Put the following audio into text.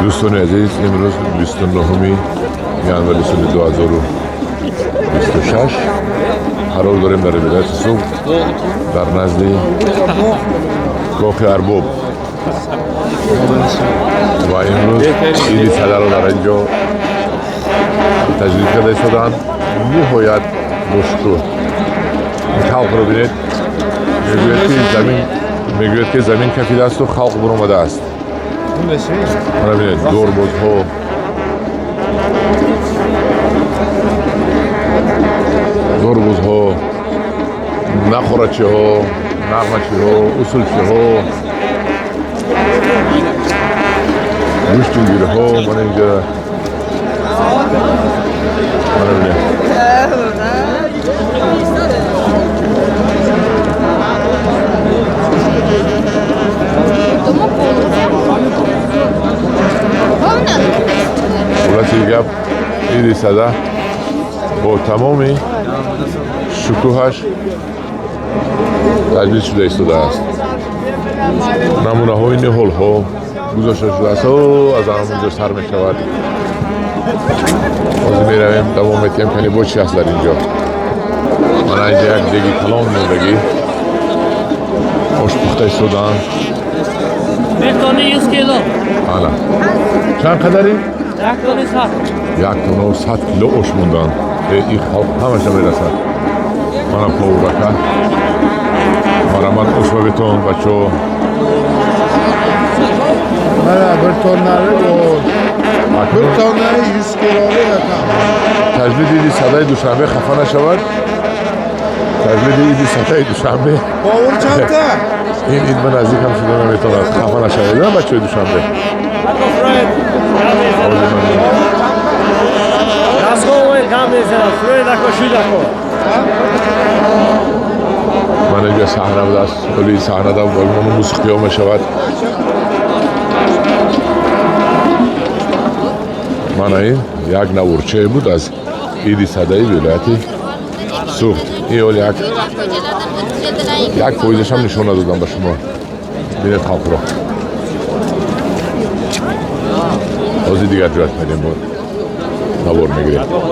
Дӯстони азиз, имрӯз 29 январи соли 2026 қарор дорем дар вилояти Суғд, дар назди Кохи Арбоб, ва имрӯз Иди Садаро дар ин ҷо таҷлил карда истодаанд ниҳоят бошукӯҳ. Халқро бинед, мегӯяд ки замин, мегӯяд ки замин кафидаасту халқ буромадааст. Мана бинед, дорбозҳо, дорбозҳо, нақорачиҳо, нағмачиҳо, усулчиҳо, гӯштингирҳо. Мана инҷа, мана бинед. Хулоси гап, Иди Сада бо тамоми шукӯҳаш таҷлил шуда истодааст. Намунаҳои ниҳолҳо гузошта шудааст, аз ҳамонҷо сар мешавад. Ҳозир меравем, давом метиҳем, кани бо чи аст дар ин ҷо. Мана инҷа як деги калон мондагӣ, ош пухта истодаанд. Bir tonu 100 kilo. Ана, чанд қадари? Як тони 100. 1 тонну 100 кило ош мондаанд. Ин халқ ҳамаша мерасад. Мана повурака, марҳамат, ошба бетон, бачаҳо. Mana bir tonnalik osh. Bir tonnali 100 kilolik ekan. Таҷлили Иди Садаи Душанбе хафа нашавад. Таҷлили Иди Садаи Душанбе. Повар чандта? Ин ид ба наздикам шуда наметавонад. Хафа нашавед, на, бачаҳои Душанбе. Ako Freud. Ҳозир ман мебинам. Дастгоҳ кам мезанад. Фройд ако шудако. Ман инҷа саҳна будааст, оли саҳнада мусиқиҳо мешавад. Мана ин як наворчае буд аз Иди Садаи вилояти Суғд. Ин ҳол як фоизашам нишон надодам ба шумо. Бинед халқро. Ҳозир дигар ҷоят мерем, навор мегирем.